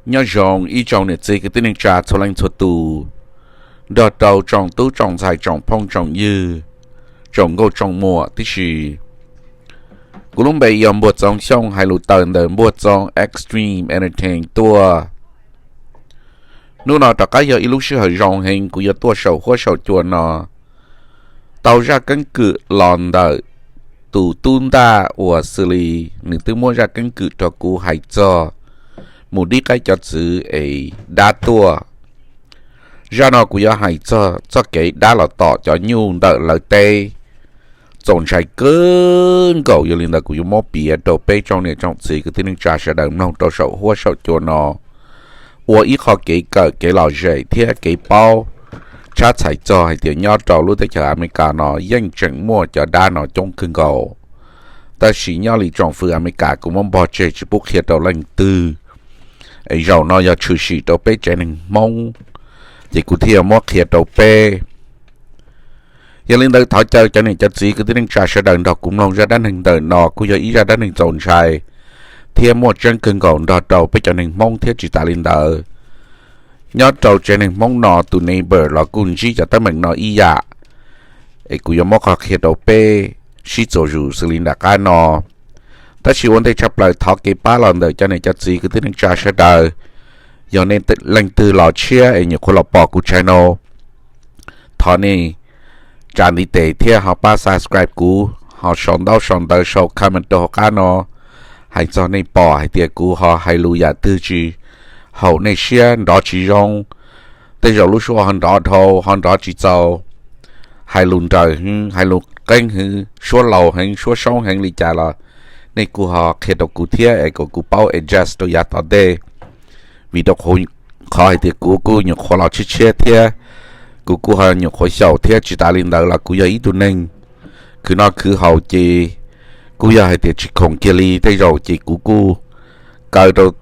Nyob zoo ib tsoom niam txiv kwv tij neej tsa txhua leej txhua tus, nrog rau tsoom tub tsoom ntxhais tsoom phooj tsoom ywg, tsoom nkauj tsoom muam tib si. Kuv lub npe yog Npuag Txoov Xyooj, hais lus tawm ntawm Npuag Txoov Extreme Entertain tuaj. Hnub no rov qab yog ib lub sij hawm zoo heev kuv yuav tuaj saum huab saum cua no tau zaj keeb kwm los ntawm tus tub ntaj uas xws li nws twb muab zaj keeb kwm rau kuv hais txog mus dib qaib cov txwv es dab tuaj. Zaj no kuv yuav hais txog txoj kev dab los tom cov nyuj ntawm lawv teb. Txaus ntshai kawg nkaus, yog li ntawd kuv yuav muab piav rau peb tsoom niam tsoom txiv kwv tij neej tsa sawv daws mloog rau saum huab saum cua no ua ib qho kev kawm kev lom zem thiab kev paub tshab txhais txog hais tias nyob rau lub teb chaws Amelikas no yeej tseem muaj cov dab no coob kawg nkaus. Tab sis nyob li tsoom fwv Amelikas kuv muab npog tseg tsis pub qhia rau leej twg. Es zaum no yog tshwm sim rau peb tsev neeg Hmoob, ces kuv thiaj muab qhia rau peb. Yog li ntawd thov caw cov niam cov txiv kwv tij neej tsa sawv daws nrog kuv mloog zaj dab neeg ntawm no, kuj yog ib zaj dab neeg txaus ntshai thiab muaj tseeb kawg nkaus nrog rau peb cov neeg Hmoob thiab tsis tas li ntawd. Nyob rau tsev neeg Hmoob no tus neighbor los kuj ntsib cov teeb meem no ib yam, es kuv yuav muab qhov qhia rau peb sib txuas zus xws li nram qab no. Tab sis ua ntej tshaj plaws thov kev pab los ntawm cov niam cov txiv kwv tij neej tsa sawv daws, yog nej leej twg los tshiab es nyuam qhuav los pom kuv channel, thov nej tsa ntiv tes thiab ho pab subscribe kuv, ho sau ntaub sau ntawv sau comment rau hauv qab no, hais txog nej pom hais tias kuv ho hais lus yam twg tsis haum nej siab, nrov tsis zoo, tej zaum lub suab ho nrov dhau ho nrov tsis txaus, hais lus nrawm heev hais lus qeeb heev, suab laus heev suab soob heev li cas los nej kuj ho qhia rau kuv thiab es kom kuv paub adjust rau yav tom ntej. Vim rau qhov hais tias kuv kuj nyuam qhuav los tshiab tshiab thiab, kuv kuj ho nyuam qhuav xyaum thiab, tsis tas li ntawd los kuv yog ib tug neeg khwv noj khwv haus ces kuj yog hais tias tsis khoom kiag li, tej zaum ces kuv kuj kaw rau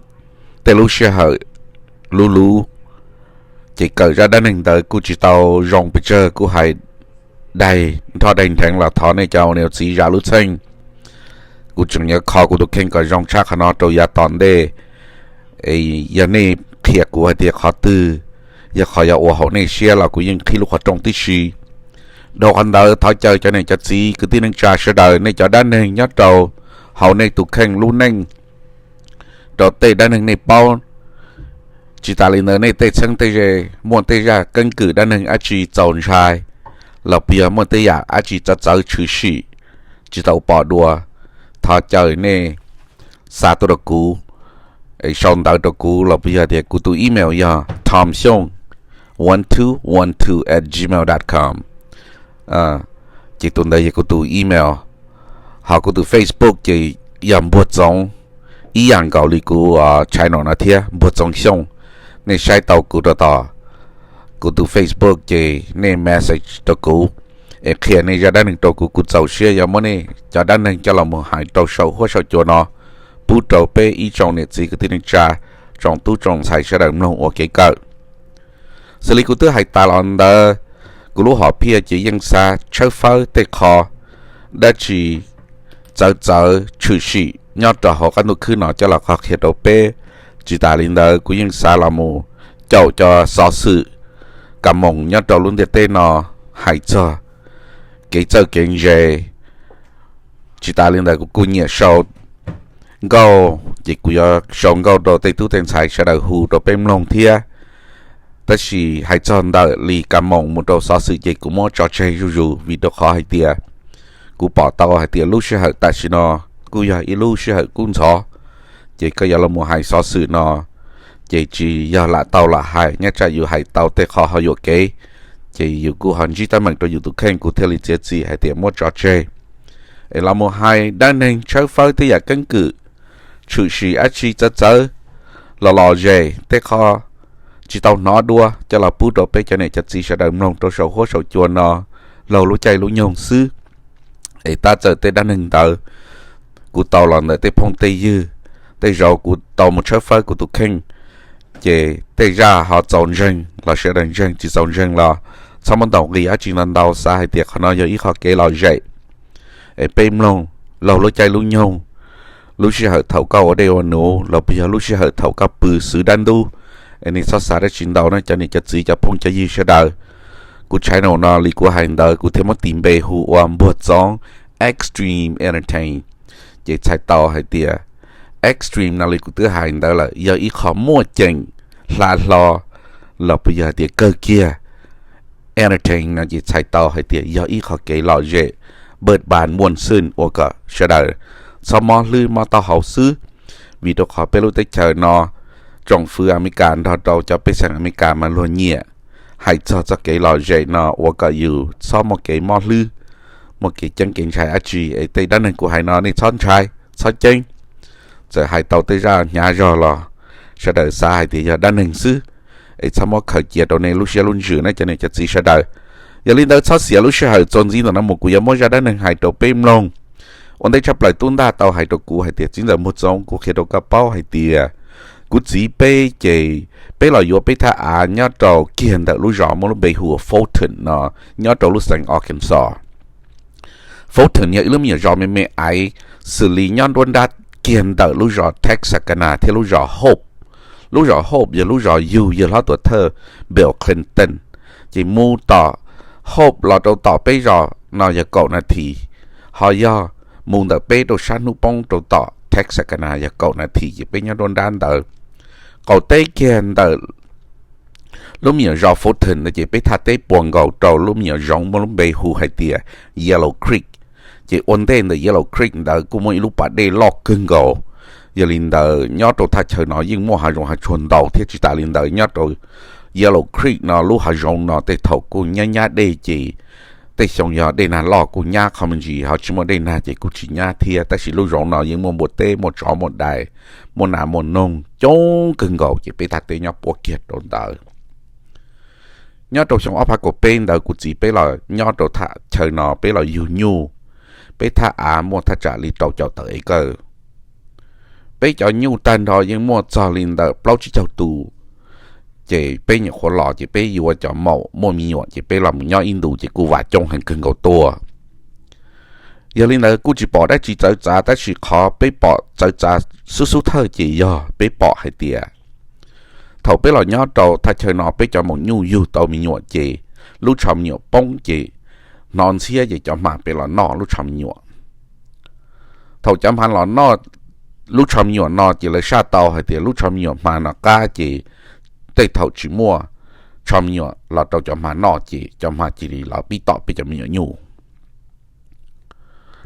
tej lub sij hawm luv luv, ces kawm zaj dab neeg ntawd kuj tsis tau zoo pes tsawg, kuj hais daig nrho daig nrheev los thov nej cov niam txiv zam lub txheej. Kuv tseem yuav kho kuv tus kheej kom zoo tshaj qhov no rau yav tom ntej. Yog nej qhia kuv hais tias qhov twg yog qhov yuav ua haum nej siab los kuv yeej qhib lub qhov rooj tib si. Dhau qhov ntawd thov caw cov niam cov txiv kwv tij neej tsa sawv daws, nej cov dab neeg nyob rau hauv nej tus kheej lub neej, rau tej dab neeg nej paub, tsis tas li ntawd nej tej txheeb tej ze muaj tej zaj keeb kwm dab neeg dab tsi txaus ntshai los puas yog muaj tej yam dab tsi txawv txawv tshwm sim tsis tau pom dua, thov caw nej xa tuaj rau kuv, sau ntawv rau kuv los puas yog tias kuv tus email yog tom xyooj one two one two at gmail dot com. Ces tus ntawd yog kuv tus email. Ho kuv tus Facebook ces yog Npuag Txoov, ib yam nkaus li kuv channel no thiab, Npuag Txoov Xyooj. Nej saib tau kuv rau tom kuv tus Facebook ces nej message rau kuv es qhia nej zaj dab neeg rau kuv, kuv txaus siab yuav muab nej cov dab neeg coj los mus hais rau saum huab saum cua no pub rau peb ib tsoom niam txiv kwv tij neej tsa, tsoom tub tsoom ntxhais sawv daws mloog ua kev kawm. Xws li kuv twb hais tas los ntawd, kuv lub hom phiaj ces yeej xav tshawb fawb tej qho dab tsi txawv txawv tshwm sim nyob rau hauv qab ntuj khwb no coj los qhia rau peb. Tsis tas li ntawd kuv yeej xav los mus caum cov xov xwm kas moos nyob rau lub ntiaj teb no hais txog kev txawj kev ntse. Tsis tas li ntawd kuv kuj nyiam sau nkauj, ces kuv yuav sau nkauj rau tej tub tej ntxhais sawv daws hu rau peb mloog thiab. Tab sis hais txog ntawm li kas moos mus rau xov xwm ces kuv muab tso tseg zuj zus, vim rau qhov hais tias kuv pom tau hais tias lub sij hawm tam sim no kuj yog ib lub sij hawm kub ntxhov, ces koj yuav los mus hais xov xwm no ces tsis yog lam tau lam hais, nyob tsam yus hais tau tej qho ho yuam kev, ces yus kuj ho ntsib teeb meem rau yus tus kheej, kuv thiaj li txiav txim hais tias muab tso tseg. Es los mus hais dab neeg tshawb fawb tej yam keeb kwm tshwm sim dab tsi txawv txawv los lom zem tej qho tsis tau hnov dua coj los pub rau peb cov niam cov txiv sawv daws mloog rau saum huab saum cua no laug lub caij lub nyoog xwb. Es tab txawm tej dab neeg ntawd kuv tau los ntawm tej phooj tej ywg, tej zaum kuv tau mus tshawb fawb kuv tus kheej, ces tej zaj ho txaus ntseeg los sawv daws ntseeg, tsis txaus ntseeg los txhob muab ntaus nqi dab tsi ntau ntau, xav hais tias qhov no yog ib qho kev lom zem es peb mloog laug lub caij lub nyoog Lub sij hawm thaum koj ua dej ua num los puas yog lub sij hawm thaum koj pw xwv dab ntub? Nej txhob xav dab tsi ntau na cov niam cov txiv cov phooj cov ywg sawv daws. Kuv channel no li kuv hais ntawd kuv thiaj muab tis npe hu ua Npuag Txoov Extreme Entertain. Ces txhais tau hais tias Extreme no li kuv twb hais ntawd lawm yog ib qho muaj ceem hla hlo los puas yog hais tias kawg kiag. Entertain no ces txhais tau hais tias yog ib qho kev lom zem, npaj npaj muaj xwm ua kom sawv daws txhob mob hlwb mob taub hau xwb. Vim rau qhov peb lub teb chaws no tsoom fwv Amelikas nrog rau cov pej xeem Amelikas mas luag nyiam hais txog txoj kev lom zem no ua kom yus txhob muaj kev mob hlwb, muaj kev ceeb kev ntshai dab tsi es tej dab neeg kuv hais no nej txhob ntshai, txhob ceeb. Txawm hais tau tej zaj hnyav zog los sawv daws xav hais tias yog dab neeg xwb, es txhob muab khaws cia rau nej lub siab lub ntsws na cov niam cov txiv sawv daws. Yog li ntawd txhob xiam lub sij hawm txuas ntxiv ntawm no mus kuv yuav muab zaj dab neeg hais rau peb mloog. Ua ntej tshaj plaws tub ntaj tau hais rau kuv hais tias txiv ntxawm Npuag Txoov, kuv qhia rau koj paub hais tias kuv txiv peb ces peb los yuav peb thaj av nyob rau kiag ntawm lub zos muaj lub npe hu ua Fulton no, nyob rau lub xeev Arkansas. Fulton yog ib lub me nyuam zos me me aiv xws li nyob nruab nrab kiag ntawm lub zos Texarkana thiab lub zos Hope. Lub zos Hope yog lub zos yug yawg hlob tuam thawj Bill Clinton. Ces mus tom Hope los rau tom peb zos no yog kaum nas this, ho yog mus ntawm peb rau sab hnub poob rau tom Texarkana yog kaum nas this ces peb nyob nruab nrab ntawd. Qaum teb kiag ntawm lub me nyuam zos Fulton ntawd ces peb thaj teb puas nkaus rau lub me nyuam zoov muaj lub npe hu hais tias Yellow Creek. Ces ua ntej ntawm Yellow Creek ntawd kuj muaj ib lub pas dej loj kawg nkaus. Yog li ntawd nyob rau thaj chaw no yeej muaj hav zoov hav tsuag ntau thiab tsis tas li ntawd nyob rau Yellow Creek no lub hav zoov no tej thaum kuj nyab nyab dej ces tej xyoo yog dej nag loj kuj nyab qhov me ntsis, ho tsis muaj dej nag ces kuj tsis nyab thiab. Tab sis lub zoov no yeej muaj npua teb muaj tsov muaj dais, muaj nas muaj noog coob kawg nkaus ces peb thaj teb nyob puab kiag rau ntawd. Nyob rau xyoo ob phav kaum peb ntawd kuv txiv peb los nyob rau thaj chaw no peb los yug nyuj. Peb thaj av muaj thaj tsam li rau caum tawm acre. Peb cov nyuj tag nrho yeej muaj txog li ntawm plaub tsib caug tus. Ces peb nyuam qhuav los ces peb yuav cov maum muaj me nyuam ces peb los mus nyob ib ntus ces kuj vam coob heev kawg nkaus tuaj. Yog li ntawd kuj tsis pom dab tsi txawv txav tab sis qhov peb pom txawv txav xub xub thawj ces yog peb pom hais tias thaum peb los nyob rau thaj chaw no peb cov maum nyuj yug tau me nyuam ces lub tsho me nyuam poob ces hnov ntxhiab ces cov hma pem los noj lub tsho me nyuam. Thaum cov hma los noj lub tsho me nyuam no ces lawv saj tau hais tias lub tsho me nyuam hma no qab ces tej thaum tsis muaj tsho me nyuam los rau cov hma noj ces cov hma cia li los pib tom peb cov me nyuam nyuj.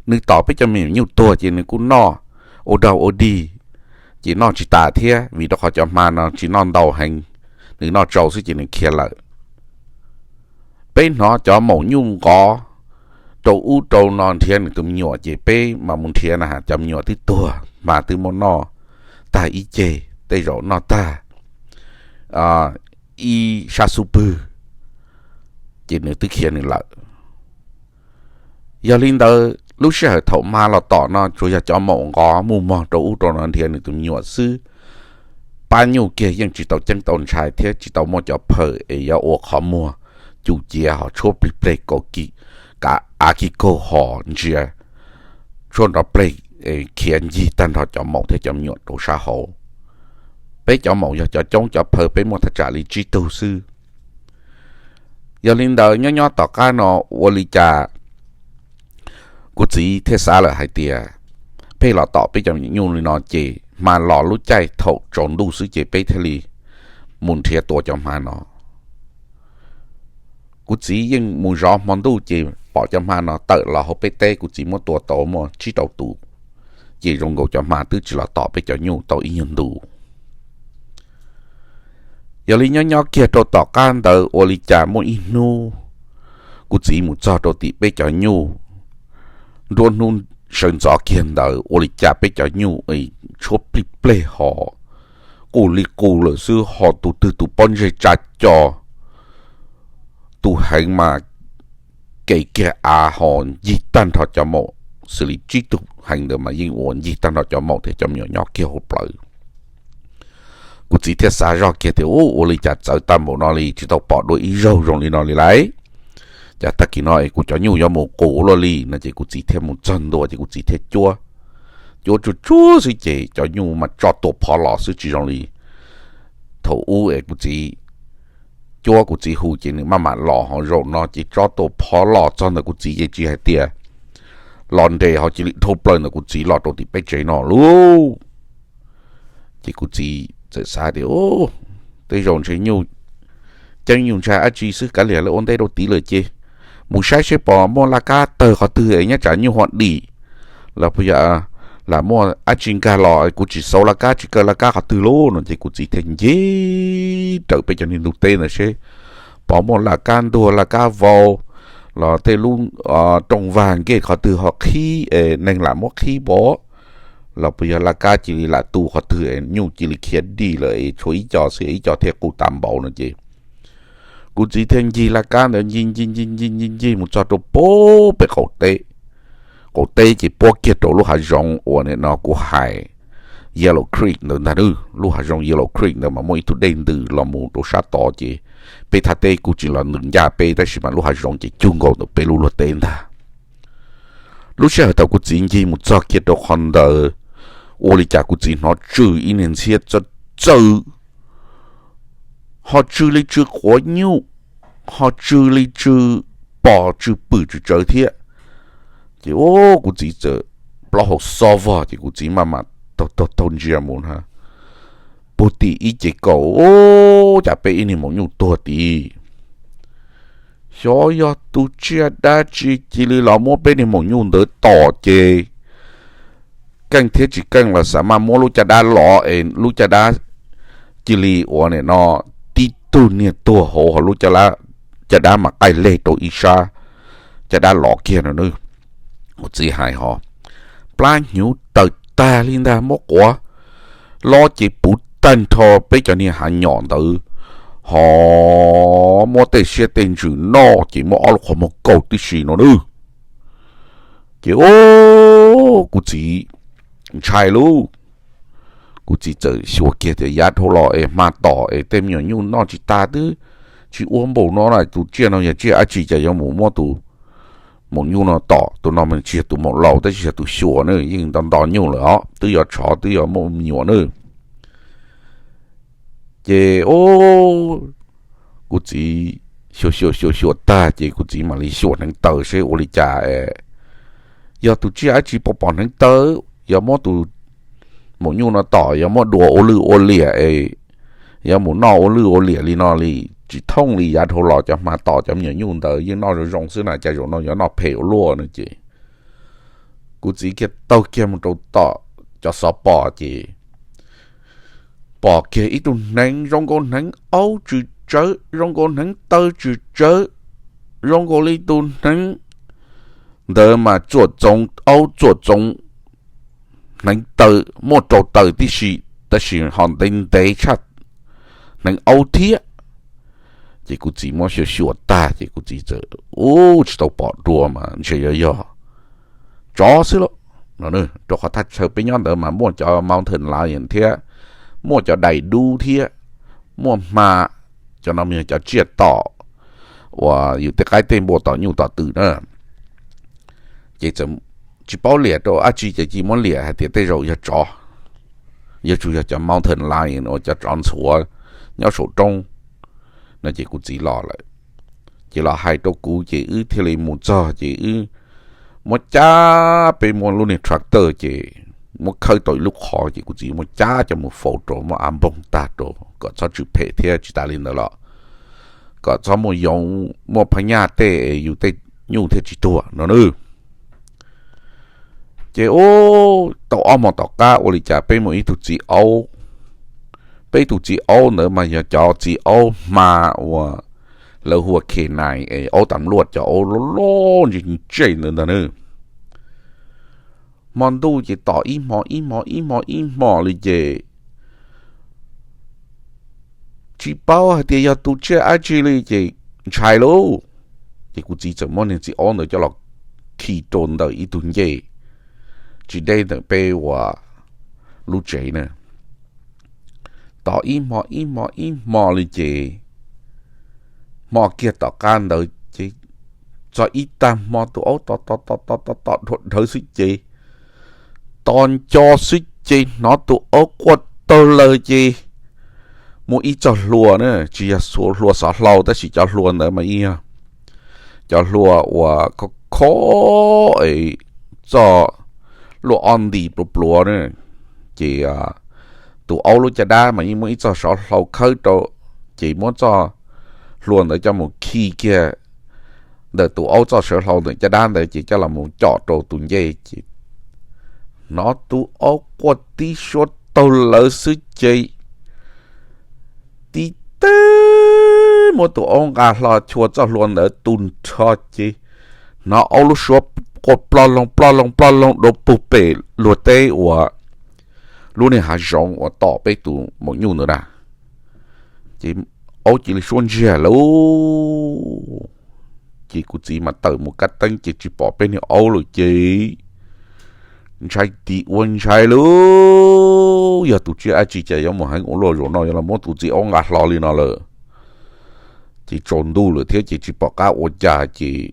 Nws tom peb cov me nyuam nyuj tuag ces nws kuj noj ua dog ua dig, ces noj tsis tas thiab vim rau qhov cov hma no tsis noj ntau heev, nws noj tsau xwb ces nws khiav lawm. Peb hnov cov maum nyuj nqov rau ub rau no nrhiav nws tus me nyuam ces peb mam mus nrhiav na cov me nyuam twb tuag hma twb muab noj tag ib ceg, tej zaum noj tag ib sab xub pwg, ces nws twb khiav nws lawm. Yog li ntawd lub sij hawm thaum hma los tom no tsuas yog cov maum nqov muaj mog rau ub rau no nrhiav nws tus me nyuam xwb. Pab nyuj kiag yeej tsis tau ceeb tau ntshai thiab tsis tau muaj cov phaw es yuav ua qhov muag, cus ciav ho tshuab plig pleg kaum ki, kav av ki kaug ho ntsia tshuab nrov pleg, khiav ncig tag nrho cov maum thiab cov me nyuam rau sab hauv. Peb cov maum yog cov coob cov phaw peb muaj thaj tsam li tsib tug xwb. Yog li ntawd nyob nyob tom qab no ua li cas kuv txiv thiaj xav lawm hais tias pheej los tom peb cov me nyuam nyuj li no ces hma los lub caij thaum tsaus ntuj xwb ces peb thiaj li mus nrhiav tua cov hma no. Kuv txiv yeej mus zov hmo ntuj ces pom cov hma no tawm los hauv peb teb, kuv txiv muab tua tau muaj tsib rau tus, ces zoo nkaus cov hma twb tsis los tom peb cov nyuj tau ib nyuag ntu. Yog li nyob nyob kiag rau tom qab ntawd ua li cas muaj ib hnub kuv txiv mus txog rau tim peb cov nyuj, nruab hnub sawv ntxov kiag ntawd ua li cas peb cov nyuj tshuab plig pleg ho qus li qus lawm xwb ho tus twg tus pob ntseg tsa co, tus heev mas kev kiag av ho ncig tag nrho cov maum, xws li tsib tug heev ntawd mas yeej ua ncig tag nrho cov maum thiab cov me nyuam nyob kiag hauv plawv. Kuv txiv thiaj xav zoj kiag tias u ua li cas txawv tag npaum no li tsis tau pom dua ib zaug zoo li no li lauj. Cas tag kis no es kuv cov nyuj yuav mus qus luaj li no ces kuv txiv thiaj mus txog ntua ces kuv txiv thiaj cuab cuab tsuag tsuag xwb ces cov nyuj mas tso tua phov los xwb, tsis zoo li thaum ub es kuv txiv cuab kuv txiv hu ces nws maj mam los, ho zaum no ces tso tua phov los txog ntawm kuv txiv ces tsis hais tias los nres ho cia li dhau plaws ntawm kuv txiv los rau tim peb tsev no lauj. Ces kuv txiv txawm xav tias, tej zaum ntshe nyuj ceeb nyuj ntshai dab tsi xwb, kav liam lawv ua ntej rau tid lawm ces mus saib seb pom muaj laj kab tawg qhov twg es nyob tsam nyuj ho dim los puas yog lam muaj dab tsi nkag los, kuv tsis xauv laj kab tsis kaw laj kab qhov twg lauj no ces kuv txiv thiaj ncig raws peb cov niag ntug teb ntawd seb pom muaj laj kab ntuag laj kab vau los tej lub rooj vag nkej qhov twg ho qhib es neeg lam muab qhib pov los puas yog laj kab cia li lam tu qhov twg es nyuj cia li khiav dim lawm es tshuav ib co xwb ib co thiaj qus tas npaum no ces kuv txiv thiaj ncig laj kab ntawd ncig ncig ncig ncig ncig ncig mus txog rau pem qaum teb. Qaum teb ces puab kiag rau lub hav zoov uas nim no kuv hais Yellow Creek ntawd ntag. Lub hav zoov Yellow Creek ntawd mas muaj ib tug dej ntws los mus rau sab tod ces peb thaj teb kuj tsis los ntws ncaj peb tab sis mas lub hav zoov ces cug nkaus ntawm peb lub luag teb ntag. Lub sij hawm thaum kuv txiv ncig mus txog kiag rau qhov ntawd, ua li cas kuv txiv hnov tsw ib niag ntxhiab txawj txawj, ho tsw li tsw quav nyuj, ho tsw li tsw pos tsw pwm tsw tsawv thiab. Ces kuv txiv txawm plaub hau xob vog ces kuv txiv maj mam taug taug taug ntsia mus na, puag tim ib ce kaum, cas peb ib niag maum nyuj tuag tid. Xyov yog tus tsiaj dab tsi cia li los muab peb niag maum nyuj ntawd tom ces keej thiab tsis keej los xav mas muab lub caj dab los es lub caj dab cia li ua nim no tib tug niag tuag hauv ho lub caj dab mas qaij leg rau ib sab, caj dab los kiag no. Kuv txiv hais ho plab hnyuv tawg tag li ntag, muab quav lob ces puv tag nrho peb cov niag hav nyom ntawd, ho muab tej siab tej ntsws noj ces muab ob lub qhov muag kaug tib si no na. Ces kuv txiv ntshai lauj, kuv txiv txawm xyuas kiag tias yav dhau los es hma tom es tej me nyuam nyuj noj tsis tag twb tsis ua npaum no na, tus tsiaj no yog tsiaj dab tsi cas yuav mus muab tus maum nyuj no tom. Tus no mas tsis yog tus maum laus tab sis yog tus xyuas na, yeej nto nto nyuj lawm os, twb yuav tshov twb yuav muaj me nyuam na. Ces kuv txiv xyuas xyuas xyuas xyuas tag ces kuv txiv mam li xyuas hneev taw seb ua li cas es yog tus tsiaj dab tsi pom pom hneev taw, yuav muab tus maum nyuj no tom yuav muab dua ua lwj ua liam es yuav mus noj ua lwj ua liam li no li. Tsis thooj li yav dhau los cov hma tom cov me nyuam nyuj ntawd yeej noj zoo zoo xwb na, cas zaum no yuav noj phem ua luaj no ces kuv txiv kiag taug kiag mus rau tom cov xov pos ces pom kiag ib tug hneev zoo nkaus hneev aub tsw tsawv, zoo nkaus hneev taw tsw tsawv, zoo nkaus li tus hneev ntawd mas txuam txoov aub txuam txoov hneev taw, muaj rau taw tib si, tab sis ho ntev ntev tshaj hneev aub thiab. Ces kuv txiv muab xyuas xyuas tag ces kuv txiv txawm, u, tsis tau pom dua mas ntshe yuav yog tsov xwb lauj no, rau qhov thaj chaw peb nyob ntawd mas muaj cov mountain lion thiab, muaj cov dais dub thiab, muaj hma, cov no yog cov tsiaj tom uas yus tej qaib tej npua tom nyuj tom twm na. Ces txawm tsis paub liam rau dab tsi ces cia muab liam hais tias tej zaum yog tsov, yuav tsum yog cov mountain lion uas cov tsov ntxhuav nyob saum roob no. Ces kuv txiv los lawm, ces los hais rau kuv ces wb thiaj li mus txog ces wb muab cab, peb muab lub niag tractor ces muab khawb tau ib lub qhov ces kuv txiv muab cab coj mus faus rau, muab av npoog tag rau kom txhob tsw phem thiab tsis tas li ntawd los kom txhob muaj yoov muaj phab nyaj tej yus tej nyuj thiaj tsis tuag no na. Ces u, tau ob hmo tom qab ua li cas peb muaj ib tug txiv aub, peb tus txiv aub ntawd mas yog cov txiv aub hma uas lawv hu ua K nine es aub tas luaj, cov aub loj loj ntsej ntsej ntawd ntag na. Hmo ntuj ces tom ib hmo ib hmo ib hmo ib hmo li ces tsis paub hais tias yog tus tsiaj dab tsi li ces ntshai lauj. Ces kuv txiv txawm muab niag txiv aub ntawd coj los khi rau ntawm ib tug ncej tsis deb ntawm peb ua lub tsev na. Tom ib hmo ib hmo ib hmo li ces hmo kiag tom qab ntawd ces txog ib tag hmo tus aub tom tom tom tom tom tom dhua dhawv xwb ces Tos nco xwb ces hnov tus aub quaj taug lawm ces muaj ib txoj hlua na, tsis yog hlua xov hlau tab sis cov hlua ntawd mas yog cov hlua uas khov kho es txoj luaj ob nti pluav pluav na. Ces tus aub lub caj dab mas yeej muaj ib txoj sov hlau khawb rau, ces muab txoj hlua ntawd coj mus khi kiag ntawm tus aub txoj sawv hlau ntawm caj dab ntawd ces coj los mus com rau tus ncej ces hnov tus aub quaj tib suab taug lawv xwb ces tib teb muab tus aub nqa hlo chua txoj hlua ntawd tu nrho ces hnov aub lub suab quaj ploj loo ploj loo ploj loo rau puag pem luag teb uas lub niag hav zoov uas tom peb tus maum nyuj ntawd na. Ces aub cia li suab ntsiag lawm. Ces kuv txiv mas tawm mus kab teeb ces tsis pom peb niag aub lawm ces ntshai tis ua ntshai lawm, yog tus tsiaj dab tsi cas yuav mus heev ua luaj, zaum no yuav los muab tus txiv aub nqa hlo li no lawm. Ces tsaus ntuj lawm thiab ces tsis pom qab ua cas ces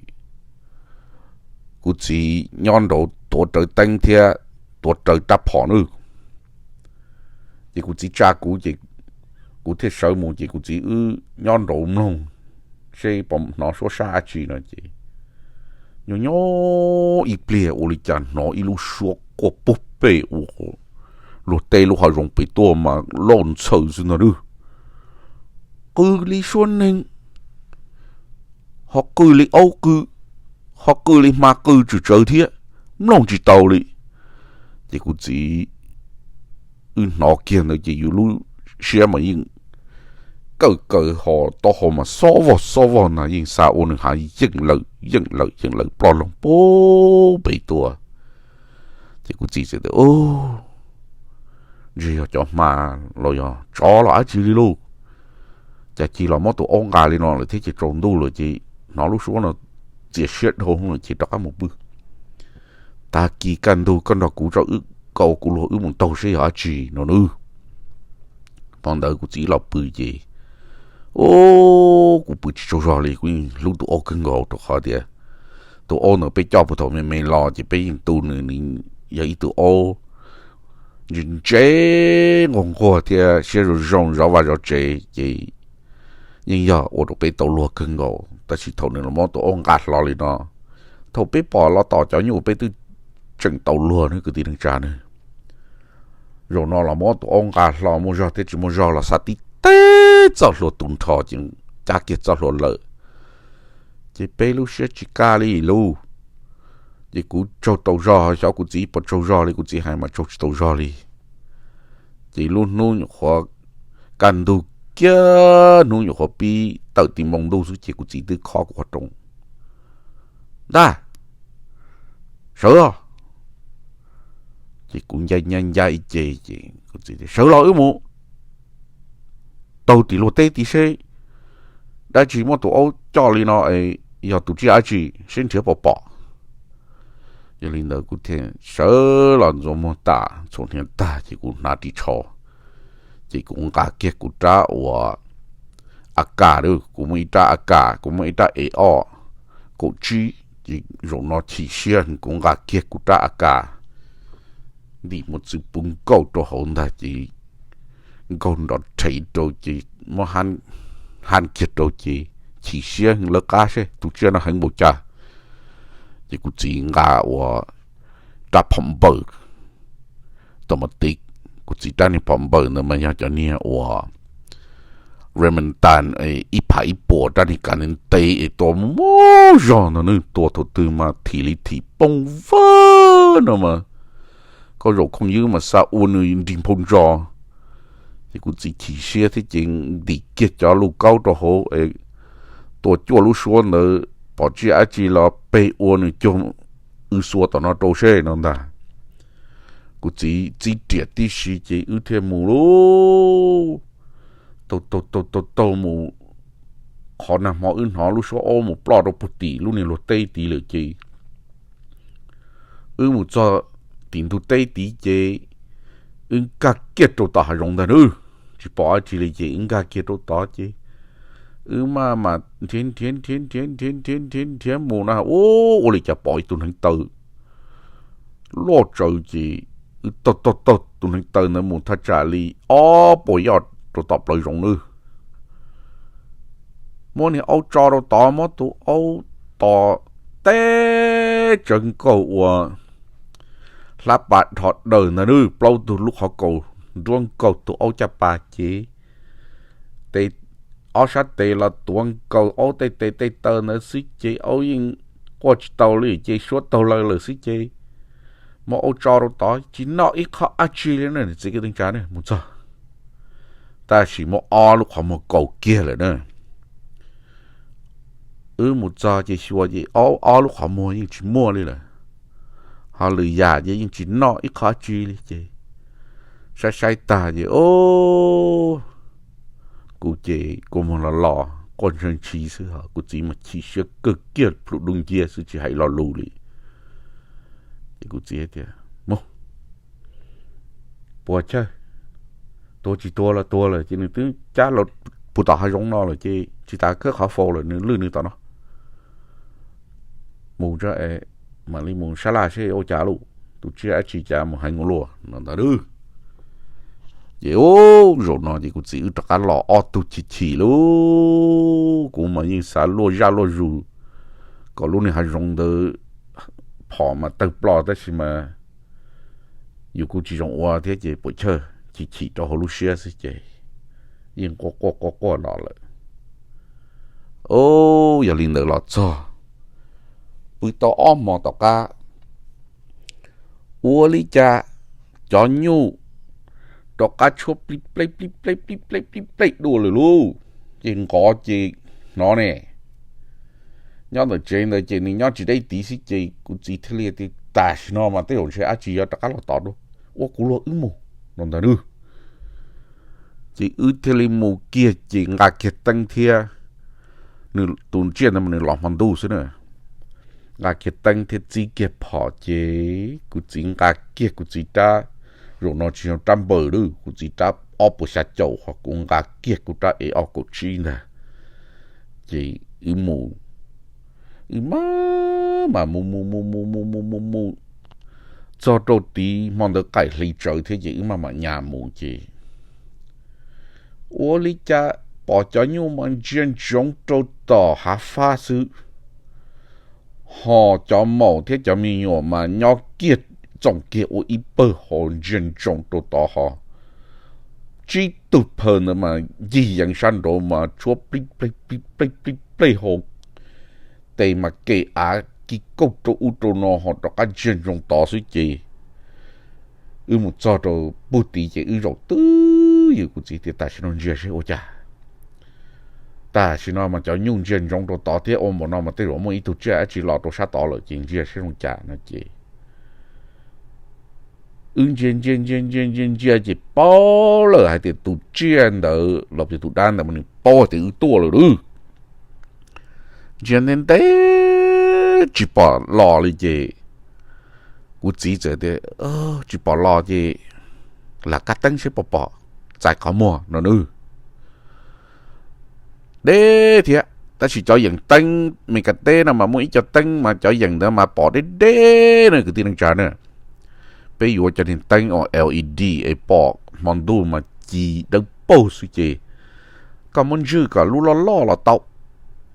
kuv txiv nyob nraud tuav rawv teeb thiab tuav rawv rab phom na. Ces kuv txiv tsa kuv ces kuv thiaj sawv mus ces kuv txiv wb nyob nraud mloog seb puas hnov suab sab dab tsi no ces nyob nyob ib pliag ua li cas hnov ib lub suab quaj puag pem ua luag tej lub hav zoov pem tuaj mas loj ntxhaws xwb ntag nawb. Qw li suab neeg, ho qw li aub qw, ho qw li hma qw tsawv tsawv thiab, mloog tsis tau li. Ces kuv txiv wb hnov kiag ntawd ces yus lub siab mas yeej kawm kaws ho taub hau mas xob vog xob vog na, yeej xav ua nws hav yeej lawm yeej lawm yeej lawm ploj loog puag pem tuaj. Ces kuv txiv txawm tias, ntshe yog cov hma los yog tsov los dab tsi li lauj, cas cia los muab tus aub nqa li no lawm thiab ces tsaus ntuj lawm ces hnov lub suab no txias siab dhau lawm ces rov qab mus pw. Tag kis kaj ntug koj nrog kuv tso, wb, koj ua kuv luag wb mus taug seb yog dab tsi no nawb. Thaum ntawd kuv txiv los pw ces, o, kuv pw tsis tsaug zog li, kuv yeej hlub tus aub kawg nkaus rau qhov tias tus aub ntawd peb coj puag thaum me me los ces peb yeej tu nws, nws yog ib tug aub ntse ntse, nquag nquag thiab siab zoo zoo zov vaj zov tsev ces yeej yog ua rau peb tau luag kawg nkaus. Tab sis thaum nws los muab tus aub nqa hlo li no, thaum peb pom los tom cov nyuj peb twb tseem tau luag ne kwv tij neej tsa ne. Zaum no los muab tus aub nqa hlo muaj zog thiab tsis muaj zog los xav tib teb txoj hlua tu nrho ces cab kiag txoj hlua lawm. Ces peb lub siab tsis kaj li lauj. Ces kuv tsaug tau zog, xyov kuv txiv puas tsaug zog li, kuv txiv hais mas tsaug tsis tau zog li. Ces lub hnub nyuam qhuav kaj ntug kiag, hnub nyuam qhuav pib tawm ti npoo ntuj xwb ces kuv txiv twb khob kuv qhov rooj, Ntaj, sawv os. Ces kuv ncaj ncaj ncaj ib ce ces kuv txiv tias, Sawv los wb mus taug tim luag teb tid seb dab tsi muab tus aub coj li no, yog tus tsiaj dab tsi seb nrhiav puas pom. Yog li ntawd kuv thiaj sawv los ntxuav muag tas txhuam hniav tag ces kuv hnav ris tsho, ces kuv nqa kiag kuv rab uas AK, kuv muaj ib rab AK, kuv muaj ib rab E ob kaum tsib, ces zaum no chim siab kuv nqa kiag kuv rab AK ntim mus txwv puv nkaus rau hauv ntag ces nkaug nrov rhev rau ces muab hab kiag rau ces chim siab lawv qab seb tus tsiaj no heev npaum cas. Ces kuv txiv nqa ua rab phom npawm tau mas ti, kuv txiv rab niag phom npawm ntawd mas yog cov niag uas Remington ib phav ib puas rab niag kav ntev es tua muaj zog ntag nawb, tua thaum twg mas thim li thim poob vawg no mas koj zaum khooj ywb mas xav ua nws nrig nphau ntso. Ces kuv txiv chim siab thiab ces ntim kiag cov luj kaub rau hauv, tua cuaj lub suab ntawd pom tsiaj dab tsi los peg ua nws cuag w xua tom no rau seb no ntag. Kuv txiv txib riam tib si ces wb thiaj mus lauj. Taug taug taug taug mus, qhov nag hmo wb hnov lub suab aub mus ploj rau puag tim lub niag luag teb tid lawm ces wb mus txog tim ntug teb tid ces wb nkag kiag rau tom hav zoov ntag nawb. Tsis pom dab tsi li ces wb nkag kiag rau tod ces wb maj mam nrhiav nrhiav nrhiav nrhiav nrhiav nrhiav nrhiav mus na, ua li cas pom ib tug hneev taw loj tsawv ces wb taug taug taug tus hneev taw ntawd mus thaj tsam li ob puas yoj rau tom plawv zoov nawb. Muab niag aub tso rau tod, muab tus aub tos teb tsawv nkaus ua hlab pas dhos daws ntag nawb, plaub tug lub qhov kaus nruab nkaus tus aub caj pas ces tes, ob sab tes los tuav nkaus aub tej tes tej taw ntawd xwb ces aub yeej quaj tsis tau li ces suab taug lawm lawm xwb ces muab aub tso rau tod tsis noj ib qho dab tsi li na, nws txiv kwv tij neej tsa ne mus txog tab sis muab ob lub qhov muag kaus kiag lawm na. Wb mus txog ces xyuas ces ob, ob lub qhov muag yeej tsis muaj li lawm, ho lwm yam ces yeej tsis noj ib qho dab tsi li ces saib saib tag ces o, kuv ces kua muag los los quaj ntshaw ntshis xwb, ho kuv txiv mas chim siab kawg kiag plhu dub nciab xwb tsis hais lo lus li. Ces kuv txiv tias, mus, puas chawj, tuag tsis tuag los tuag lawm ces nws twb cab los puag tom hav zoov no lawm ces tsis tas khawb qhov faus lawm, nws lwj nws tom no. Mus tso es mam li mus sab laj seb ua cas lauj, tus tsiaj dab tsi cas mus heev ua luaj no ntag lauj. Ces zaum no ces kuv txiv wb rov qab los ob tug chim chim lauj, kuv mas yeej xav luaj zaj luaj zus kom lub niag hav zoov ntawd phom mas tawg ploj tab sis mas yus kuj tsis zoo ua thiab ces puas chawj chim chim rau hauv lub siab xwb ces yeej quaj quaj quaj quaj los lawm. O, yog li ntawd los txog, pw tau ob hmo tom qab, ua li cas cov nyuj rov qab tshuab plib pleb plib pleb plib pleb plib pleb dua lawm lauj. Ces nqov ces hnov ne, nyob ntawm tsev ntawd ces nws nyob tsis deb tid xwb ces kuv txiv thiaj li tias tam sim no mas tej zaum ntshe dab tsi yuav rov qab los tod dua, ua kuv luag wb mus no ntag nawb. Ces wb thiaj li mus kiag ces nqa kiag teeb thiab, nws tus tsiaj ntawd mas nws los hmo ntuj xwb na, nqa kiag teeb thiab txib kiag phom ces kuv txiv nqa kiag kuv txiv rab, zaum no tsis yog rab npaws lauj, kuv txiv rab ob puas xya caum, ho kuv nqa kiag kuv rab ev ob kaum tsib ntag. Ces wb mus, wb maj mam mus mus mus mus mus mus mus mus txog rau tid hmo ntawd qaim hli tsawv thiab ces wb maj mam nyas mus ces ua li cas pom cov nyuj mas ntsia ntsoov rau tom hav fab xwb, ho cov maum thiab cov me nyuam mas nyob kiag txoom kiag ua ib pawg ho ntsia ntsoov rau tod ho tsib tug phaw ntawd mas ncig yeev sab nraud mas tshuab plib pleb plib pleb plib pleb hau, tes mas kem av kis kauj rau ub rau no ho rov qab ntsia ntsoov tod xwb ces wb mus txog rau puag tid ces wb zaum twb ywm, kuv txiv tias tam sim no ntsia seb ua cas. Tam sim no mas cov nyuj ntsia ntsoov rau tod thiab ua npaum no mas tej zaum muaj ib tug tsiaj dab tsi los rau sab tod lawm ces ntsia seb zoo cas no ces wb ntsia ntsia ntsia ntsia ntsia ntsia ces paub lawm hais tias tus tsiaj ntawd los yog tus dab ntawd mas nws paub hais tias wb tuaj lawm lauj. Ntsia ntev ntev tsis pom los li ces kuv txiv txawm tias, tsis pom los ces lam kab teeb seb puas pom, txais qhov muag no nawb. Deb thiab tab sis cov yeem teeb Mes Kas teb no mas muaj ib co teeb mas cov yeem ntawd mas pom deb deb na kwv tij neej tsa na. Peb yuav cov niag teeb ua L E D es pom hmo ntuj mas ci dawb paug xwb ces koj muab ntswj kom lub loj loj los tau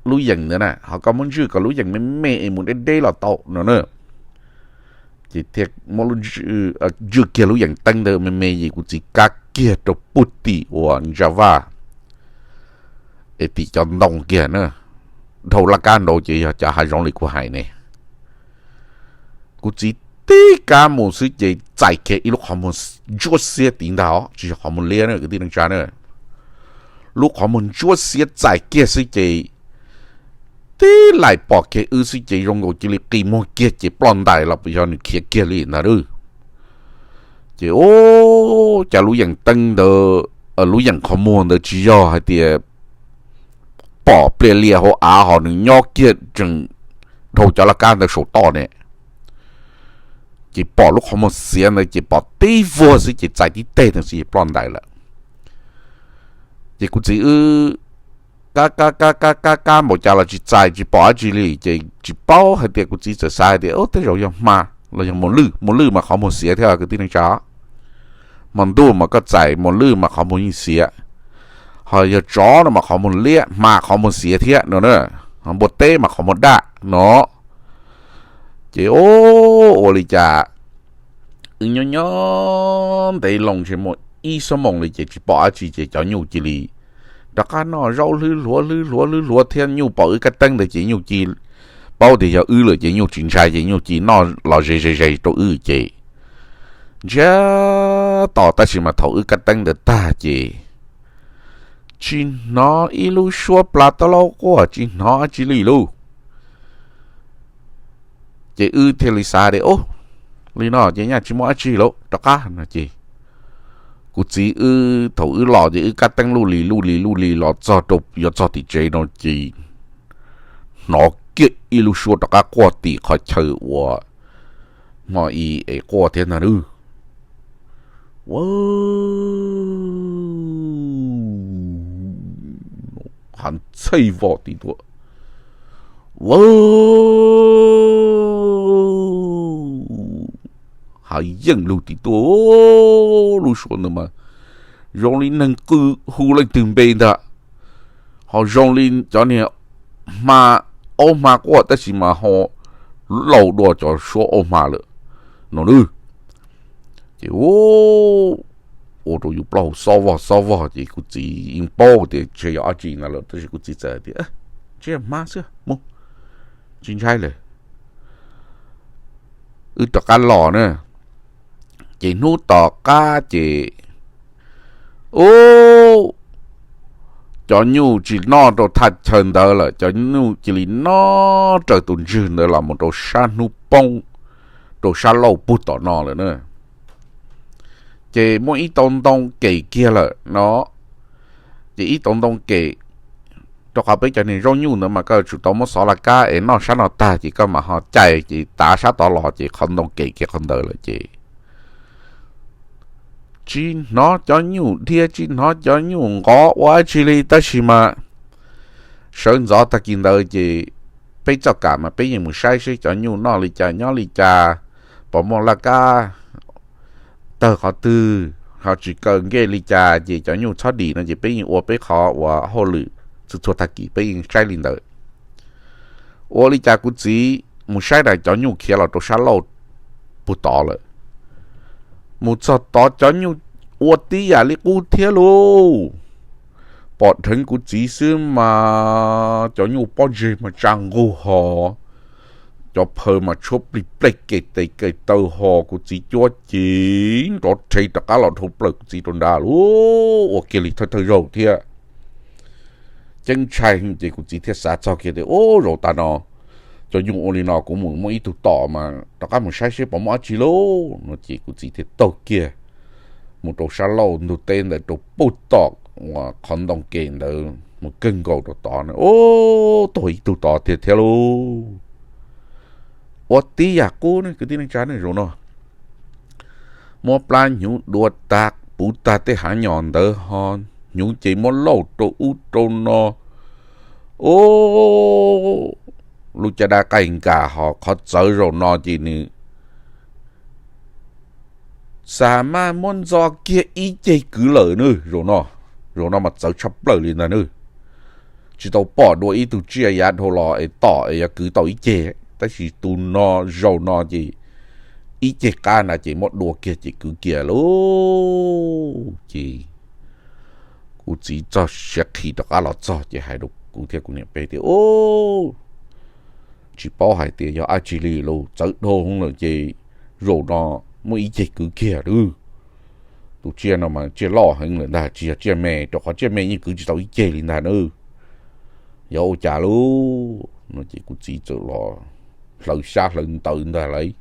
lub yeem ntawd na, ho koj muab ntswj kom lub yeem me me es mus deb deb los tau no na. Ces thiaj muab ntswj kiag lub yeem teeb ntawd me me ces kuv txiv kab kiag rau puag tim uas ntsa vaj es tim cov ntoo kiag na, dhau laj kab nraud ces yog cov hav zoov li kuv hais ne. Kuv txiv tib kab mus xwb ces txais kiag ib lub qhov muag ntsuab xiab tid ntag os, tsis yog qhov muag liab na kwv tij neej tsa na. Lub qhov muag ntsuab xiab txais kiag xwb ces tib laim pom kiag wb xwb ces zoo nkaus cia li qi muag kiag ces ploj ntais los puas yog nws khiav kiag li ntag lauj. Ces ub, cas lub yeem teeb ntawd, lub yeem qhov muag ntawd tsis yog hais tias pom pliag lias hauv av ho nws nyob kiag tseem dhau cov laj kab ntawd saum toj ne. Ces pom lub qhov muag xiav ntawd ces pom tib vuag xwb ces txais tib teg ntawd xwb ces ploj ntais lawm. Ces kuv txiv wb kab kab kab kab kab kab npaum cas los tsis txais tsis pom dab tsi li ces tsis paub hais tias kuv txiv txawm xav hais tias tej zaum yog hma los yog muas lwj, muas lwj mas qhov muag xiav thiab kwv tij neej tsa. Hmo ntuj mas koj txais muas lwj mas qhov muag yeej xiav, ho yog tsov no mas qhov muag liab hma qhov muag xiav thiab no na, npua teb mas qhov muag daj no. Ces o, ua li cas wb nyob nyob ntev loo ntshe muaj ib xuab moos li ces tsis pom dab tsi ces cov nyuj cia li rov qab noj zaub hlwb hluav hlwb hluav hlwb hluav thiab nyuj pom wb kab teeb ntawd ces nyuj cia paub tias yog wb lawm ces nyuj tsis ntshai ces nyuj cia noj los ze ze ze rau wb ces ntsiag to tab sis mas thaum wb kab teeb ntawd tag ces tsis hnov ib lub suab pla taub laub quaj tsis hnov dab tsi li lauj. Ces wb thiaj li xav tias, o, li no ces nyaj tsis muaj dab tsi lauj, rov qab no ces kuv txiv wb thaum wb los ces wb kab teeb luj li luj li luj li los txog rau yuav txog tim tsev no ces hnov kiag ib lub suab rov qab quaj tim qhov chaw uas hmo i es quaj thiab ntag nawb. Ua, hav ntxhej voj tim tuaj, ua, hav yeej lug tim tuaj, lub suab ntawd mas zoo li neeg qw hu leej twg npe ntag, ho zoo li cov niag hma, aub hma quaj tab sis mas ho laus dua cov suab aub hma lawm no nawb. Ces ua rau yus plaub hau xob vog xob vog ces kuv txiv yeej paub tias ntshe yog dab tsi ntag lawm tab sis kuv txiv txawm hais tias, tsis, hma xwb mus, tsis ntshai lawm, wb rov qab los na. Ces hnub tom qab ces ub, cov nyuj tsis noj rau thaj chaw ntawd lawm, cov nyuj cia li noj raws tus ntswg ntawd los mus rau sab hnub poob, rau sab laug pug tom no lawm na. Ces muaj ib tau ntoo kem kiag lawm no, ces ib tau ntoo kem, rau qhov peb cov niag zaub nyuj ntawd mas koj yuav tsum tau muab xov laj kab es noj sab no tag ces koj mam ho cais ces tav sab tod los ces qhov ntoo kem kiag qhov ntawd lawm ces tsis hnov cov nyuj dhia tsis hnov cov nyuj nqov ua dab tsi li tab sis mas sawv ntxov tag kis ntawd ces peb txoj kam mas peb yeej mus saib seb cov nyuj noj li cas nyob li cas, pom muaj laj kab tawg qhov twg ho tsis kaw nkej li cas ces cov nyuj txhob dim no ces peb yeej ua peb qhov uas hauj lwm txhua txhua tag kis peb yeej saib li ntawd. Ua li cas kuv txiv mus saib na cov nyuj khiav los rau sab laug pug tod lawm. Mus txog tod cov nyuj ua tib yam li qub thiab lauj. Pom dheev kuv txiv xwb mas cov nyuj pob ntseg mas tsa nqug ho, cov phaw mas tshuab plig plej ke tes ke taw ho kuv txiv cuab ci nrov rhe rov qab los dhau plaws kuv txiv rau nrad lauj, ua kiag li thawj thawj zaug thiab. Ceeb ntshai ces kuv txiv thiaj xav txog kiag tias, ub, zaum tas no cov nyuj ua li no kuv mus muaj ib tug tom mas rov qab mus saib seb puas muaj dab tsi lauj no ces kuv txiv thiaj taug kiag mus rau sab laug ntug teb ntawd rau puag tom uas qhov ntoo ke ntawd mus kawg nkaus rau tod na, ub, taug ib tug tod tiag thiab lauj. Ua tib yam qub ne kwv tij neej tsa ne zaum no muab plab hnyuv dua tag puv tag tej hav nyom ntawd ho hnyuv ces muab lauj rau ub rau no. Ub, lub caj dab qaij nkag ho qhov txawv zaum no ces nws xav mas muab ntxo kiag ib ceg kwv lawm nawb zaum no. Zaum no mas txawv tshaj plaws li ntag nawb. Tsis tau pom dua ib tug tsiaj yav dhau los es tom es yuav kwv tau ib ceg, tab sis tus no zaum no ces ib ceg qab na ces muab dua kiag ces kwv kiag lauj. Ces kuv txiv txog siav qhi rov qab los txog ces hais rau kuv thiab kuv niam peb tias, ub, tsis paub hais tias yog dab tsi li lauj, txawv dhau lawm ces zaum no muab ib ceg kwv kiag lauj. Tus tsiaj no mas tsiaj loj heev lawm ntag, tsis yog tsiaj me, rau qhov tsiaj me yeej kwv tsis tau ib ceg li ntag nawb. Yog ua cas lauj no ces kuv txiv txawm los hlawv xyab hlawv ntawv ntag lauj.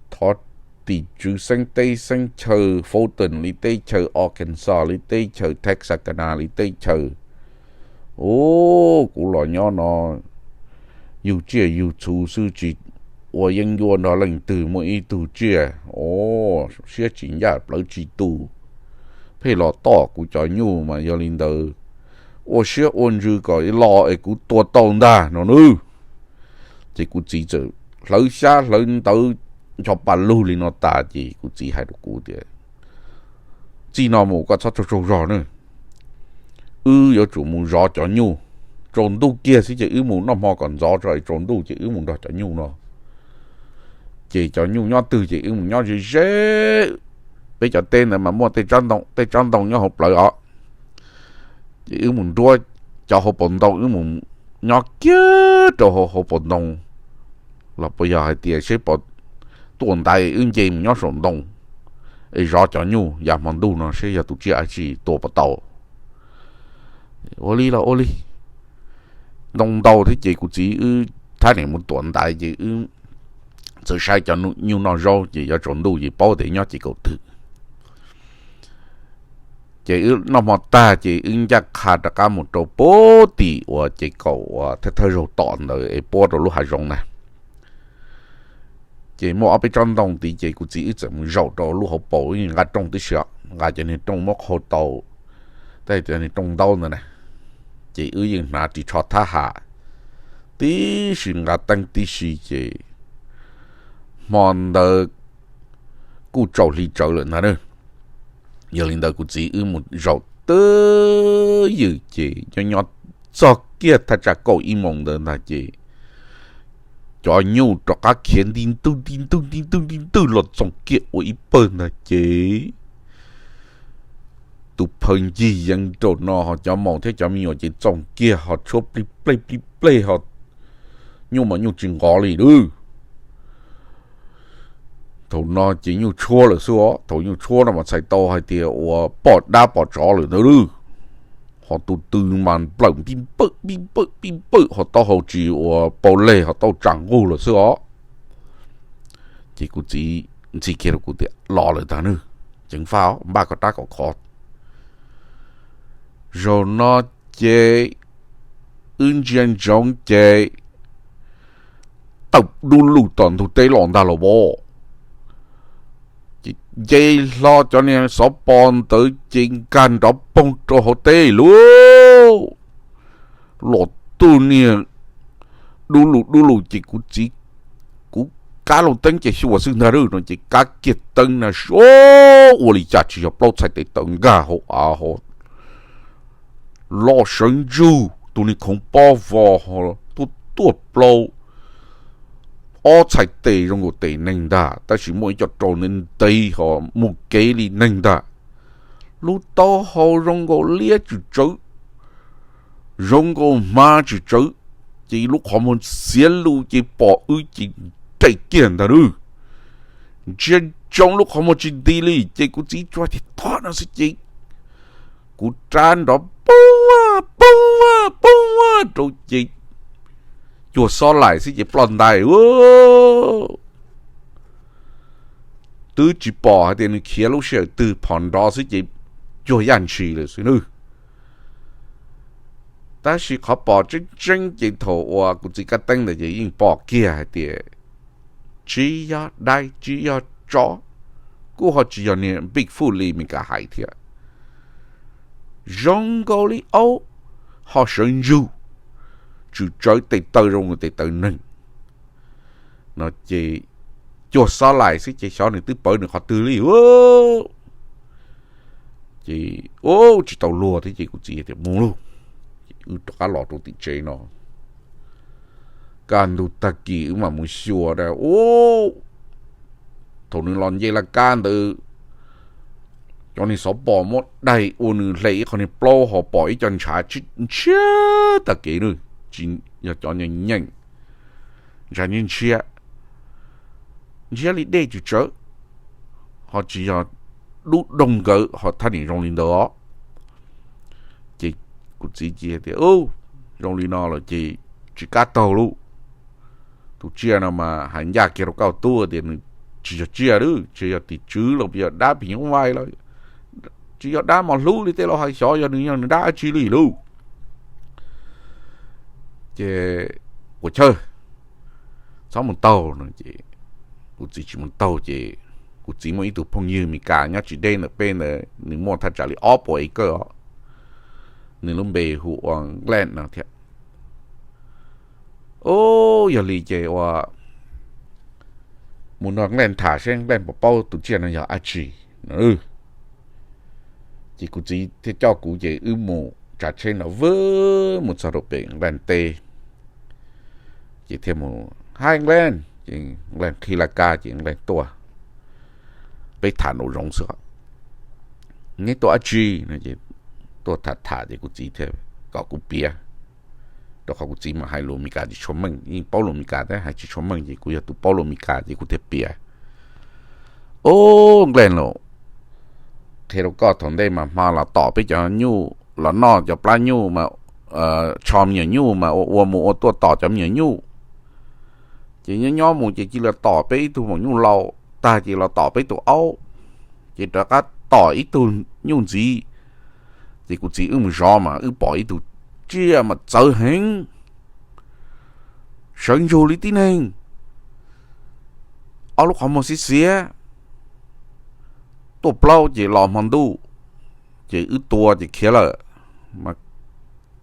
Thov tim tswv xeeb teb xeeb chaw Fulton li teb chaws Arkansas li teb chaws Texarkana li teb chaws, ub, kuv los nyob no yug tsiaj yug txhu xwb tsis ua yeeb ncuab nrog leej twg, muaj ib tug tsiaj, o, siab tsis ncaj plawv tsis tus, pheej los tom kuv cov nyuj mas yog li ntawd ua siab ua ntsws kom los es kuv tua tau ntag no nawb. Ces kuv txiv txawm hlawv xyab hlawv ntawv ncho pa lug li no tas ces kuv txiv hais rau kuv tias, txij no mus koj txhob tsaug tsaug zog ne, wb yuav tsum mus zov cov nyuj. Tsaus ntuj kiag xwb ces wb mus, noj hmo kom ntxov tso es tsaus ntuj ces wb mus nrog cov nyuj no. Ces cov nyuj nyob twg ces wb mus nyob ze ze. Peb cov teb ntawd mas muaj tej tsob ntoo, tej tsob ntoo nyob hauv plawv os. Ces wb mus nruab cov hauv paus ntoo, wb mus nyob kiag rau hauv paus ntoo, los puas yog hais tias seb puas tuaj ntaiv, wb nce mus nyob saum ntoo es zov cov nyuj yav hmo ntuj no seb yog tus tsiaj dab tsi tua puas tau. Ua li los ua li. Ntoo ntau thiab ces kuv txiv wb thab niam mus tuam ntaiv ces wb txawm saib cov nyuj noj zaub ces yuav tsaus ntuj ces paub tias nyob ces kaum twg. Ces wb noj hmo tag ces wb ncaj qha rov qab mus rau puag tim uas ces kaum uas thawj thawj zaug tom ntawd es puab rau lub hav zoov na. Ces muaj ob peb tsob ntoo tid ces kuv txiv wb txawm mus zaum rau lub hauv paus, wb nqa rooj tib si, nqa cov niag rooj muab qhau tau, tej cov niag rooj ntaub ntawd na. Ces wb yeej hnav ris tsho thab ham tib si, nqa teeb tib si ces hmo ntawd kuj tsaus hli tsawv lawm ntag. Yog li ntawd kuv txiv wb mus zaum twb ywm ces nyob nyob txog kiag thaj tsam kaum ib moos ntawd ntag ces cov nyuj rov qab khiav nti ntwg nti ntwg nti ntwg nti ntwg los txoom kiag ua ib pawg ntag ces tus phaw ncig yees rau no ho cov maum thiab cov me nyuam ces txoom kiag ho tshuab plij plej plij plej ho nyuj mas nyuj tsis nqov li lawm. Thaum no ces nyuj tshuab lawm xwb os, thaum nyuj tshuab no mas txhais tau hais tias uas pom dab pom tsov lawm ntag lawm. Ho tus tw mas nplawm pij pawj pij pawj pij pawj ho taub hau tsis uas pau leg ho tau tsam nqug lawm xwb os. Ces kuv txiv ntxhi kiag rau kuv tias los lawm ntag nawb, ceev faj os, npaj kom rab kom khov. Zaum no ces wb ntsia ntsoov ces tawm dub lug tom ntug teb los ntag los as. Ces nce hlo cov niag xov pos ntawd ces nkag nrov poog rau hauv teb lawm. Los tug niag dub lug dub lug ces kuv txiv, kuv kab lub teeb ces xyuas xwb ntag no ces kab kiag teeb na, ua li cas tsis yog plaub txhais tes taw nkag hauv av ho loj sawv ntsug, tus niag khoov pob vos ho tuaj tuaj plaub, ob txhais tes zoo nkaus tes neeg ntag, tab sis muaj ib co rau ntev ntev ho mus kev li neeg ntag. Lub taub hau zoo nkaus liab tswm tsawv, zoo nkaus hma tswm tsawv, ces lub qhov muag xiav lug ces pom wb ces nres kiag ntag lawm. Ntsia ntsoov lub qhov muag tsis nti li ces kuv txiv tsuas tias tom no xwb ces kuv rab nrov poob a poob a poob a rau ces cuag xob laim xwb ces ploj ntais. Twb tsis pom hais tias nws khiav lub sij hawm twg, phom nrov xwb ces cuag yaj ntshis lawm xwb nawb. Tab sis qhov pom tseeb tseeb ces thaum uas kuv txiv kab teeb ntawd ces yeej pom kiag hais tias tsis yog dais tsis yog tsov, kuj ho tsis yog niag Bigfoot li Mes Kas hais thiab. Zoo nkaus li aub, ho sawv ntsug, tswm tsawv tes taw zoo nkaus tes taw neeg no ces cuag xob laim xwb ces xyov nws twb pawv nws qhov twg li. Ces ua tsis tau luag thiab ces kuv txiv tias mus lauj, ces wb rov qab los rau tim tsev no. Kaj ntug tag kis wb mam mus xyuas na, thaum nws los nce laj kab ntawd, cov niag xov pos muab daig ua nws hle ib qho niag plaub ho pom ib co ntshav ntshiab tag kev na, tsis yog cov nyeem, ntshav ntshiab ntshiab li dej tswm tsawv, ho tsis yog dub doog nkawd ho thaj niam zoo li ntawd os. Ces kuv txiv cia tias zoo li no lawm ces tsis kam taug lauj. Tus tsiaj no mas hais ncaj kiag rau koj tub tias nws tsis yog tsiaj lawm, tsis yog tim tswv los yog dab phim nyuj vais los tsis yog dab mos hlub li tej laus hais, xyov yog nws yog nws dab dab tsi li lauj. Ces puas chawj, txhob mus taug no ces kuv txiv tsis mus taug ces kuv txiv muaj ib tug phooj ywg Mes Kas nyob tsis deb ntawm peb ntawd, nws muaj thaj tsam li ob puas acre os, nws lub npe hu ua Glenn no thiab. Ub, yog li ces ua mus nrog Nqaj tham seb Nqaj puas paub tus tsiaj no yog dab tsi no. Ces kuv txiv thiaj coj kuv ces wb mus tsav tsheb no vwb mus txog rau pem Nqaj teb. Ces thiaj mus, Hi Nqaj, ces Nqaj qhib laj kab ces Nqaj tuaj, peb tham nraum zoov xwb. Neb tuaj dab tsi no? Tuaj tham tham ces kuv txiv thiaj kom kuv piav, rau qhov kuv txiv mas hais lus Meskas tsis tshua meej, yeej paub lus Meskas thiab hais tsis tshua meej ces kuv yog tus paub lus Meskas ces kuv thiaj piav. Ub, Nqaj los, qhia rau koj, thaum ntej mas hmo los tom peb cov nyuj los noj cov plab nyuj mas, tsho me nyuam nyuj mas ua ua mus ua tuaj tom cov me nyuam nyuj. Ces nyob nyob mus ces cia li tom peb ib tug maum nyuj laus tag ces los tom peb tus aub, ces rov qab tom ib tug nyuj ntxiv. Ces kuv txiv wb mus zov mas wb pom ib tug tsiaj mas txawv heev, sawv ntsug li tib neeg, ob lub qhov muag xiav xiav, tuaj plaub ces los hmo ntuj, ces wb tua ces khiav lawm. Mas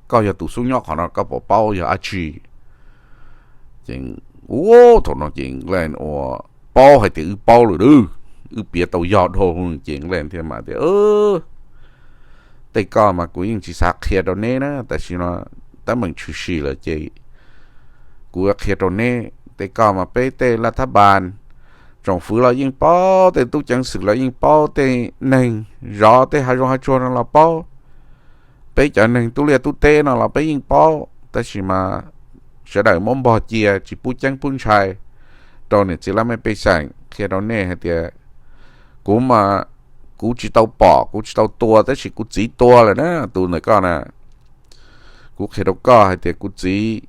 koj yog tus xub nyob qhov no koj puas paub yog dab tsi? Ces ub, thaum no ces Nqaj ua paub hais tias wb paub lawm, wb piav tau yog dhau. Ces Nqaj thiaj mas tias, Tej koj mas kuv yeej tsis xav qhia rau neb na, tam sim no teeb meem tshwm sim lawm ces kuv qhia rau neb. Tej koj mas peb tej laj thab npas, tsoom fwv los yeej paub, tej tub ceev xwm los yeej paub, tej neeg zov tej hav zoov hav tsuag no los paub, peb cov neeg tub liaj tub teb no los peb yeej paub, tab sis mas sawv daws muab npog cia tsis pub ceeb pub ntshai rau niam txiv laj mej pej xeem. Qhia rau nej hais tias kuv mas kuv tsis tau pom kuv tsis tau tua tab sis kuv txiv tua lawm na, tus ntawm koj na. Kuv qhia rau koj hais tias kuv txiv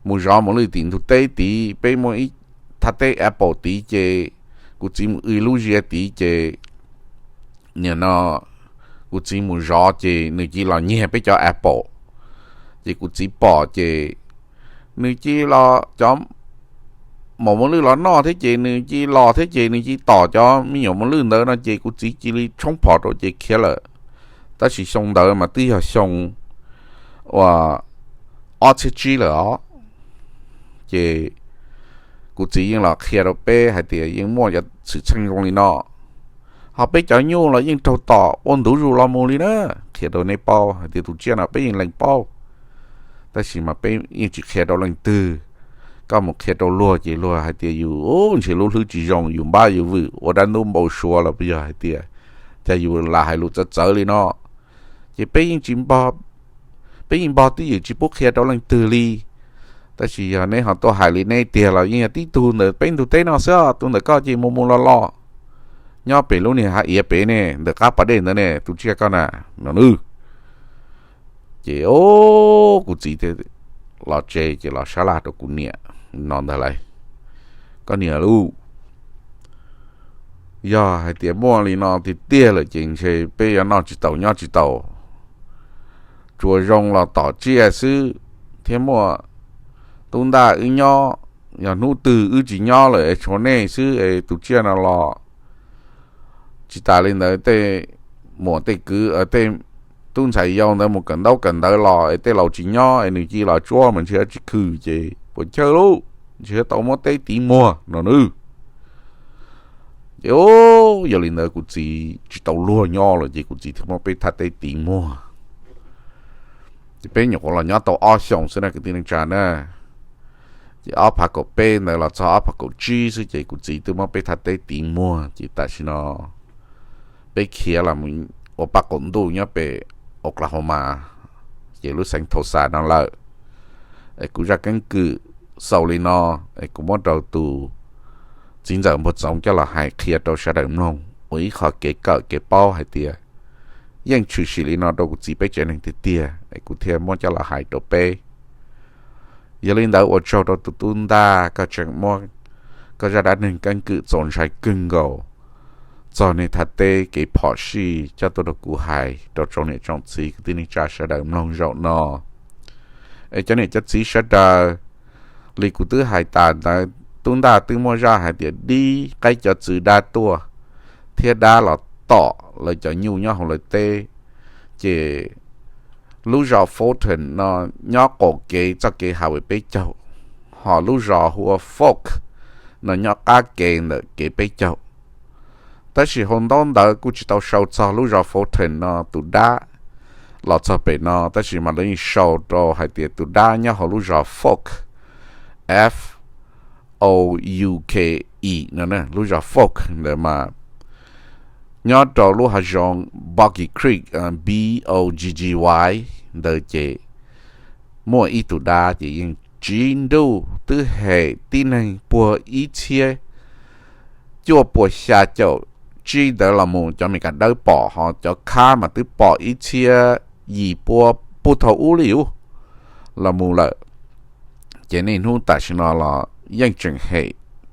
mus zov mos lwj tim ntug teb tid, peb muaj ib thaj teb apple tid ces kuv txiv mus w lub zia tid ces nim no kuv txiv mus zov ces nws cia li los nyiag peb cov apple. Ces kuv txiv pom ces nws cia li los cov maum mos lwj los noj thiab ces nws cia li los thiab ces nws cia li tom cov me nyuam mos lwj ntawd no ces kuv txiv cia li tshoob phom rau ces khiav lawm. Tab sis xyoo ntawd mas twb yog xyoo uas ob txhiab tsib lawm os. Ces kuv txiv yeej los qhia rau peb hais tias yeej muaj cov xwm txheej zoo li no, ho peb cov nyuj los yeej raug tom ua ntu zus los mus li na. Qhia rau nej paub hais tias tus tsiaj no peb yeej lees paub, tab sis mas peb yeej tsis qhia rau leej twg. Koj mus qhia rau luag ces luag hais tias yus ntshe lub hlwb tsis zoo, yus npab yus vwm ua dab ntub npau suav los puas yog hais tias, cas yus lam hais lus txawv txawv li no. Ces peb yeej tsis, peb yeej npog twj ywm tsis pub qhia rau leej twg li. Tab sis yog neb ho tuaj hais li neb tiag los yeej yog tib tug ntawm peb ntug teb no xwb, tus ntawm koj ces mus mus los los nyob pem lub niag hav iav pem ne, ntawm qab pas dej ntawd ne, tus tsiaj koj na, no nawb. Ces o, kuv txiv thiaj los tsev ces los sab laj rau kuv niam no ntag lauj, Koj niam lauj, yog hais tias muaj li no tiag tiag lawm ces ntshe peb yuav noj tsis taus nyob tsis taus, tsuas zoo los tom tsiaj xwb, thiab muaj tub ntaj wb nyob, yog hnub twg wb tsis nyob lawm es tshuav nej xwb es tus tsiaj no los. Tsis tas li ntawd tej muam tej kwv, tej tub ntxhais yau ntawd mus kawm ntaub kawm ntawv los es tej laus tsis nyob es nws cia li los tsuab mas ntshe tsis khwm ces puas chawj lauj, ntshe tau muab teb tiv muag no nawb. Ces yog li ntawd kuv txiv tsis tau luag nyob lawm ces kuv txiv thiaj muab peb thaj teb tiv muag. Ces peb nyuam qhuav los nyob tau ob xyoos xwb na kwv tij neej tsa na. Ces ob phav kaum peb ntawd los txog ob phav kaum tsib xwb ces kuv txiv twb muab peb thaj teb tiv muag ces tam sim no peb khiav los ua paj qaum ntuj nyob pem Oklahoma, ces lub xeev Tulsa no lawm. Es kuv zaj keeb kwm xaus li no, es kuv muab rau tus txiv ntxawm Npuag Txoov coj los hais qhia rau sawv daws mloog ua ib qho kev kawm kev paub hais tias yeej tshwm sim li no rau kuv txiv peb tsev neeg tiag tiag es kuv thiaj muab coj los hais rau peb. Yog li ntawd ua tsaug rau tus tub ntaj, koj tseem muab koj zaj dab neeg keeb kwm txaus ntshai kawg nkaus txog nej thaj teb kev phom sij coj tuaj rau kuv hais rau tsoom niam tsoom txiv kwv tij neej tsa sawv daws mloog zaum no. Es cov niam cov txiv sawv daws, li kuv twb hais tas ntawd, tub ntaj twb muaj zaj hais tias dib qaib cov txwv dab tuaj thiab dab los tom lawv cov nyuj nyob hauv lawv teb. Ces lub zos Fulton no nyob qaum kev txoj kev Highway peb caug, ho lub zos hu ua Fork no nyob qab ke ntawm kev peb caug. Tab sis hauv ntaub ntawv kuj tsis tau sau txog lub zos Fulton no tus dab los txog pem no, tab sis mas lawv yeej sau rau hais tias tus dab nyob hauv lub zos Fork, F O U K E no, lub zos Fork ntawd mas nyob rau lub hav zoov Boggy Creek, B O G G Y ntawd ces muaj ib tug dab ces yeej tsiv nruj twb hem tib neeg puag ib txhiab cuaj puas xya caum tsib ntawd los mus cov Meskas dawb pom, ho cov khab mas twb pom ib txhiab yim pua puag thaum ub li ub los mus lawm. Ces niaj hnub tam sim no los yeej tseem hem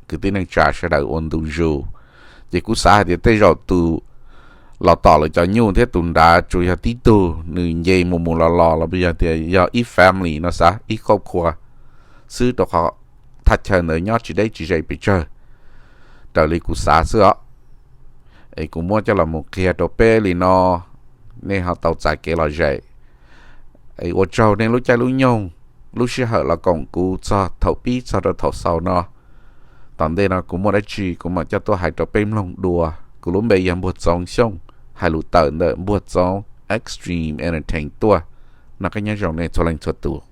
kwv tij neej tsa sawv daws ua ntu zus. Ces kuv xav hais tias tej zaum tus los tom lawv cov nyuj thiab tus nrad tsuas yog tib tug, nws nce mus mus los los los yog tias yog ib family no xav, ib qauj qhua xwb, rau qhov thaj chaw ntawd nyob tsis deb tsis ze pes tsawg raws li kuv xav xwb os. Es kuv muab coj los mus qhia rau peb li no, nej ho tau txais kev lom zem. Es ua tsaug nej lub caij lub nyoog, lub sij hawm los koom kuv txog thaum pib txog rau thaum xaus no. Tom ntej no kuv muaj dab tsi kuv mam coj tuaj hais rau peb mloog dua. Kuv lub npe yog Npuag Txoov Xyooj, hais lus tawm ntawm Npuag Txoov Extreme Entertain tuaj. Noj qab nyob zoo nej txhua leej txhua tus.